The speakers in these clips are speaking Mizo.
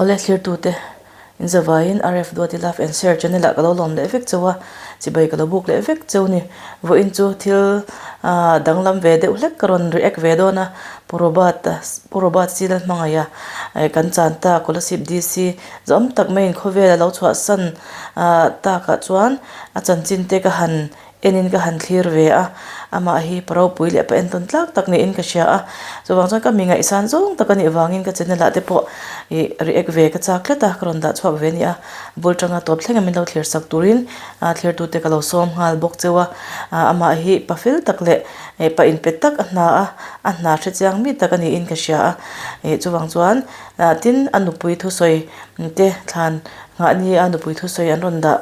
Awle thlirtute in zavaiin RF Duati Love and Share channel ah ka lo lawm leh vek cheu a, chibai ka lo buk leh vek cheu ni. Vawiin chu thil ah danglam ve deuh hlek ka rawn react ve dawn a, Pu Robert a Pu Robert Sila hmangaih a kan chan ta Kolasib DC zawm tak maiin khawvel a lo chhuahsan ah takah chuan a chanchin te ka han enin ka han thlir ve a, amah hi pa ropui leh pa entawn tlak tak niin ka hria a, chuvang chuan ka mi ngaihsan zawng tak a nih vangin ka channel ah te pawh ih react ve ka chak tlat a, ka rawn dah chhuak ve a ni a, bul tanga tawp thleng a min lo thlir sak turin thlir tute ka lo sawm nghal bawk cheu a, amah hi pa fel tak leh pa inpe tak a hna a, a hna hre chiang mi tak a niin ka hria a, ih chuvang chuan tin a nupui thusawi te thlan Mahni a nupui thusawi an rawn dah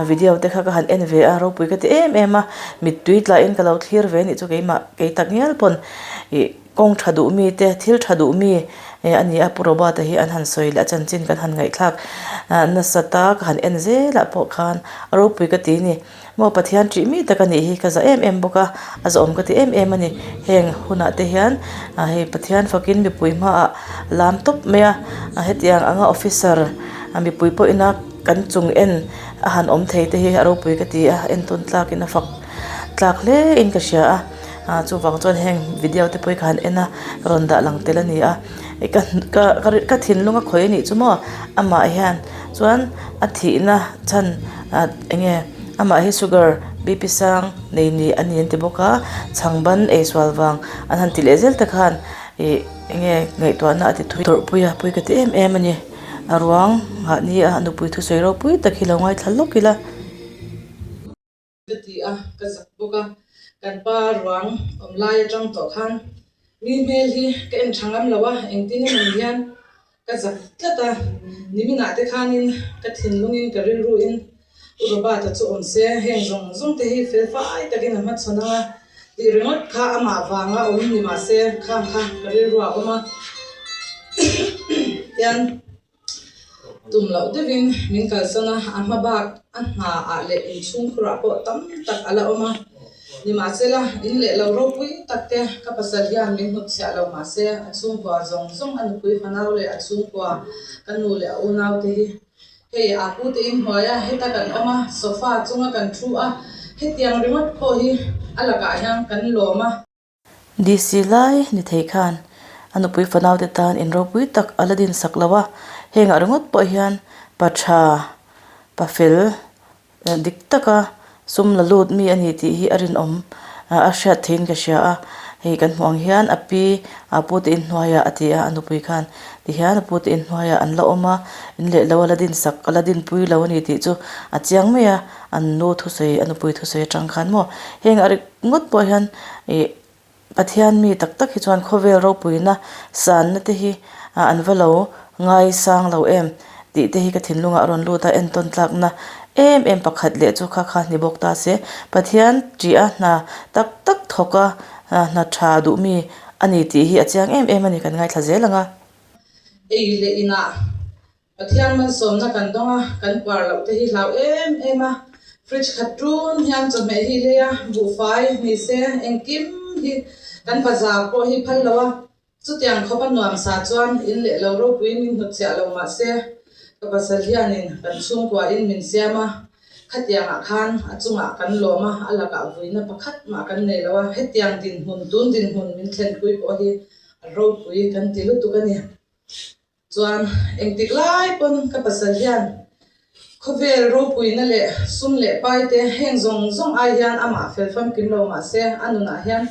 video te kha ka han en ve a, ropui ka ti em em a, mittui tlahin ka lo thlir ve anih chu keimah kei tak ngial pawn ih kawng tha duh mi te thil tha duh mi a ni a, Pu Robert-a hi an han sawi leh a chanchin kan han ngaihthlak nasa ta ka han en zelah pawh khan a ropui ka ti a ni. Maw Pathian ṭih mi tak a nih hi ka za em em bawk a, a zawhawm ka ti em em a ni. Heng hunah te hian hei Pathian fakin mipui hmaah lam tawp mai a, hetiang anga officer mipui pawhin a kan chung en a han awm thei te hi a ropui ka ti a, entawn tlakin a fak tlak hle in ka hria a, chuvang chuan heng video te pawh hi ka han en a, ka rawn dah lang tel a ni a, ka ka ka thinlung a khawih a nih chu maw amah hian chuan a thihna chhan eng nge amah hi sugar BP sang nei ni a ni an ti bawk a chhang ban ei sual vang an han ti leh zel te khan ih eng nge ngaihtuahna a ti thui tawrhpui a pui ka ti em em a ni a ruang mahni a nupui thusawi ropui tak hi lo ngaithla lawk ila. Ka ti a, ka zak bawk a, kan pa ruang awm lai atang tawh khan mi hmel hi ka en tha ngam lo a, engtin emaw ni hian ka zak tlat a, niminah te khanin ka thinlungin ka rilruin U Robert-a chu awm se, heng zawng zawng te hi fel fai takin a hmachhawn ang a tih ringawt kha amah vanga awm ni mah se khang kha ka rilruah a awm a tian. Tum loh deuhin min kalsan a, a hma bak a hna ah leh inchhungkhurah pawh tam tak a la awm a. Nimahsela, in leh lo ropui tak te ka pasal hian min hnutchhiah lo mahse a chhungkua zawng zawng a nupui fanau leh a chhungkua ka nu leh a unau te hi hei a pu te in hnuai a, heta kan awm a, sofa chunga kan thu a, hetiang ringawt pawh hi a lakah hian kan lawm a. DC lai ni thei khan a nupui fanau te tan in ropui tak a la din sak lo a, hengah ringawt pawh hian pa tha, pa fel dik taka sum la lut mi a ni tih hi a rinawm a hriat theiin ka hria a, hei kan hmuh ang hian a pi a pu te inhnuaiah a ti a, a nupui khan tihian a pu te inhnuaiah an la awm a, in leh lo a la din sak a la dinpui lo a ni tih chu a chiang mai a, an nu thusawi a nupui thusawi atang khan maw heng a rik. Ngawt pawh hian ih Pathian mi tak tak hi chuan khawvel ropuina sanna te hi an va lo ngai sang lo em tih te hi ka thinlungah a rawn lut a, entawn tlakna em em pakhat leh chu kha kha ni bawk ta se. Pathian ṭih a hna tak tak thawk a hna ṭha duh mi a ni tih hi a chiang em em a ni kan ngaithla zel ang a. Ei leh inah Pathian malsawmna kan dawng a, kan puar loh te hi hlau em em a, fridge khat ṭun hian chawhmeh hi lei a, buhfai, hmeichhe engkim hi kan bazar pawh hi phal lo a, chutiang khawp a nuam sa chuan in leh lo ropui min hnutchhiah lo mahse ka pasal hianin kan chhungkua in min siam a, khatiangah khan a chungah kan lawm a, a lakah vuina pakhat mah kan nei lo a, hetiang dinhmun tun dinhmun min thlenpui pawh hi a ropui kan ti lutuk a ni. Chuan engtik lai pawn ka pasal hian khawvel ropuina leh sum leh pai te heng zawng zawng ai hian amah fel famkim lo mahse a nunah hian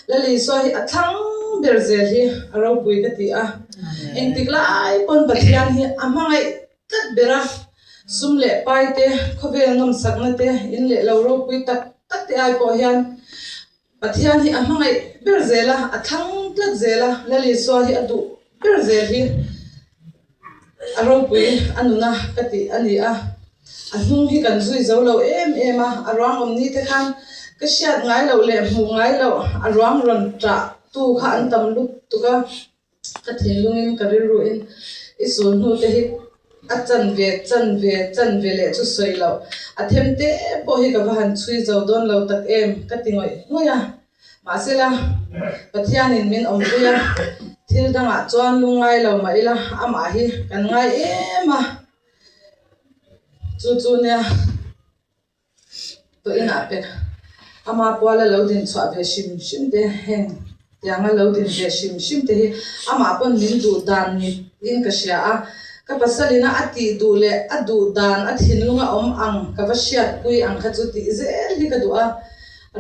Lalisua hi a thlang ber zel hi a ropui ka ti a. Engtik lai pawn Pathian hi a hmangaih tlat ber a, sum leh pai te khawvel nawmsakna te in leh lo ropui tak tak te ai pawh hian Pathian hi a hmangaih ber zel a, a thlang tlat zel a, Lal Isua hi a duh ber zel hi a ropui a nuna ka tih a ni a. A hnung hi kan zui zo lo em em a, a ruang awm ni te khan ka hriat ngai loh leh hmuh ngai loh a ruang rawn ṭah tu kha an tam lutuk a. Ka thinlungin ka rilruin i sul hnu te hi a chan ve chan ve chan ve leh chu sawi loh. A them te pawh hi ka va han chhui zo dawn lo tak em ka ti ngawih ngawih a. Mahsela Pathianin min awmpui a, thil. Thil dangah chuan lungngai lo mah ila amah hi kan ngai em a, chu chu nia tawh inah pek ama puala lo din chhuah ve hrim hrim te heng tianga lo din ve hrim hrim te hi amah pawn min duh dan niin ka hria a, ka pasalina a tih duh leh a duh dan a thinlunga awm ang ka va hriatpui ang kha chu tih zel hi ka duh a.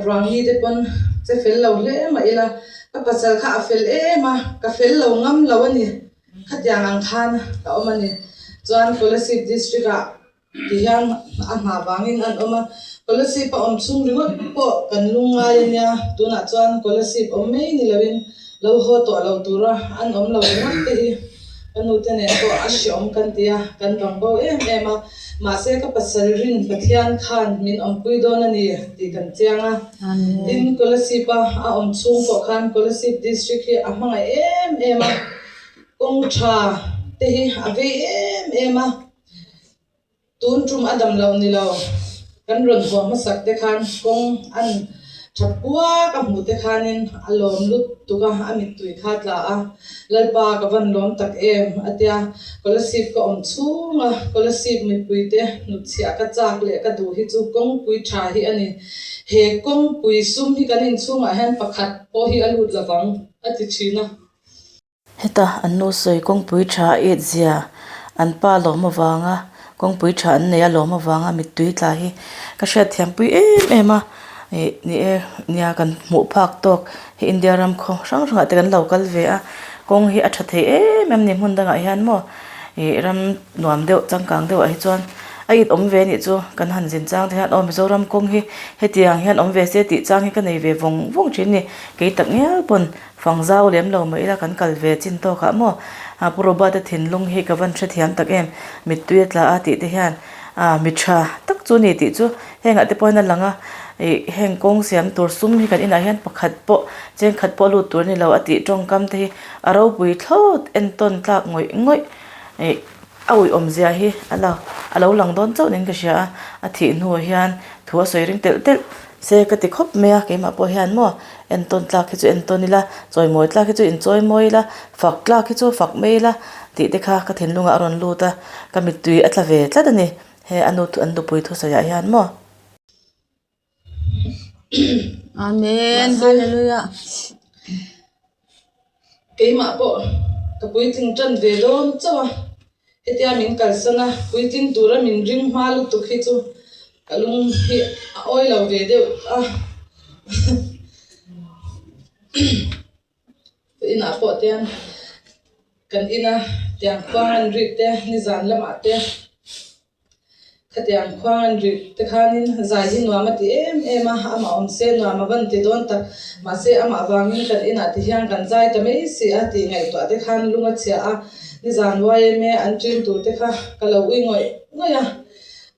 Ruang mi te pawn che fel lo hle mah ila, ka pasal kha a fel em a, ka fel lo ngam lo a ni. Khatiang ang khan ka awm a ni. Chuan Kolasib District ah ti hian a hna vangin an awm a, Kolasib a awm chhung ringawt pawh kan lungngai a nia, tunah chuan Kolasib awm mai ni loin lo haw tawh lo tura an awm lo ringawt te hi. Ka nute nen pawh a hreawm kan ti a, kan bang bo em em a, mahse ka pasal rin Pathian khan min awmpui dawn a ni tih kan chiang a. Tin, Kolasib a a awm chhung pawh khan Kolasib District hi a hmangaih em em a, kawng tha te hi a vei em em a. Tun tum a dam lo ni lo, kan rawn haw hmasak te khan kawng an tha puak a hmuh te khanin a lawm lut tuk a, a mittui kha a tla a, Lalpa ka van lawm tak em a tia, Kolasib ka awm chhung a, Kolasib mipui te hnutchhiah ka chak leh ka duh hi chu kawngpui tha hi a ni, he kawngpui sum hi kan inchhungah hian pakhat pawh hi a lut lovang a ti thin a. Heta an nu sawi kawngpui tha a it zia an pa lawm avanga kawngpui tha an nei a lawm avanga mittui tla hi ka hriatthiam pui em em a ih ni e nia kan hmuh phak tawk hi India ram khaw hrang hrangah te kan lo kal ve a kawng hi a tha thei em em a ni hmun dangah hian maw ih ram nuam deuh changkang deuhah hi chuan a it awm ve anih chu kan han zin chang te hian aw Mizoram kawng hi hetiang hian awm ve se tih chang hi ka nei ve vawng vawng thin a ni kei tak ngial pawn. Fang zau lem lo mah ila kan kal ve chin tawk ah maw Pu Robert-a thinlung hi ka van hrethiam tak em mittui a tla a tih te hian ah mi tha tak chu ni tih chu heng ah te pawh hian a lang a ih heng kawng siam tur sum hi kan inah hian pakhat pawh cheng khat pawh a lut tur a ni lo a tih tawngkam te hi a ropui thlawt entawn tlak ngawih ngawih ih a uiawm zia hi a lo a lo lang dawn chauh niin ka hria a a thih hnuah hian thu a sawi ring telh telh. Se ka ti khawp mai a, keimah pawh hian maw entawn tlak hi chu entawn ila, chawimawi tlak hi chu inchawimawi ila, fak tlak hi chu fak mai ila tih te kha ka thinlungah a rawn lut a, ka mittui a tla ve tlat a ni he a nu an nupui thusawiah hian maw. Amen Hallelujah. Keimah pawh ka puitling tan ve dawn chauh a, hetia min kalsan a, puitling tura min ring hma lutuk hi chu ka lung hi a awi lo ve deuh a. Inah pawh te kan ina tiang khuang an rik te nizan lamah te. Khatiang khuang an rih te khanin zai hi nuam a ti em em a, amah awm se nuam a van ti dawn tak. Mahse amah vangin kan inah ti hian kan zai ta mai si a tih ngaihtuah te khan lung a chhia a, nizan yma an ṭin tur te kha ka lo ui ngawih ngawih a.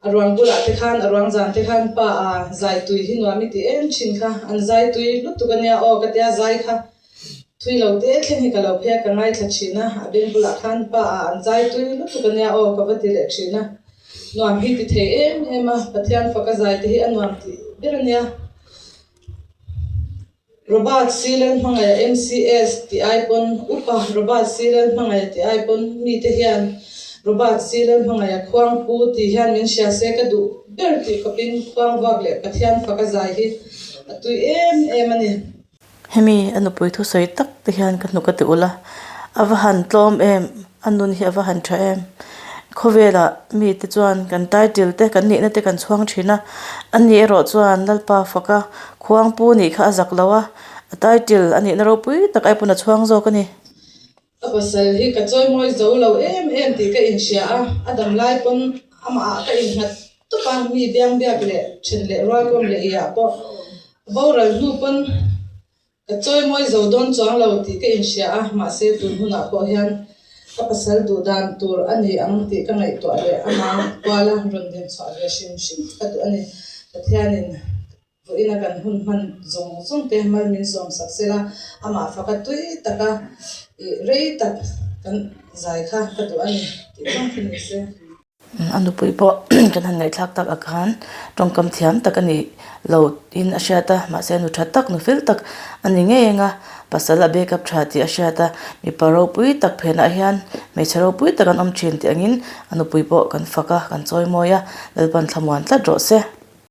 A ruang bulah te khan a ruang zan te khan pa a zai tui hi nuam i ti em ṭhin kha, an zai tui lutuk a nia aw ka tia zai kha. Thui lo te thleng hi ka lo phei a, ka ngaithla thin a, a beng bulah khan pa ah an zai tui lutuk a nia aw ka va ti leh thin a, nuam hi ti thei em em a, Pathian faka zai te hi a nuam tih ber a nia. Robert Silen hmangaih a MCS tih ai pawn upa Robert Silen hmangaih a tih ai pawn mite hian Robert Silen hmangaih a khuang pu tih hian min hria se ka duh ber tih khawpin khuang vuak leh Pathian faka zai hi a tui em em a ni. Hemi a nupui thusawi tak te hian ka hnuk a ti ulh a, a va han tlawm em, a nun hi a va han tha em. Khawvelah mite chuan kan title te kan nihna te kan chhuang thin a, ani erawh chuan Lalpa faka khuangpu nih kha a zak lo a, a title a nihna ropui tak ai pawn a chhuang zawk a ni. Ka pasal hi ka chawimawi zo lo em em tih ka inhria a, a dam lai pawn amah ah ka innghat tawp a, mi biang biak leh then leh rual kawm leh iah pawh a boral hnu pawn ka chawimawi zo dawn chuang lo tih ka inhria a, mahse tun hunah pawh hian ka pasal duh dan tur a ni ang tih ka ngaihtuah leh amah kuala rawn din chhuah ve hrim hrim ka duh a ni. Pathianin. Vawiina kan hun hman zawng zawng te mal min sawm sak sela, amah faka tui taka ih rei tak kan zai kha ka duh a ni tih vang kha ni se. A nupui pawh kan han ngaihthlak tak ah khan tawngkam thiam tak a nih lo in a hriat a mahse nu tha tak nu fel tak a ni ngei ang a pasal a backup tha tih a hriat a mipa ropui tak phenah hian hmeichhe ropui tak an awm thin tih angin a nupui pawh kan fak a kan chawi mawi a Lalpan thlamuan tlat rawh se.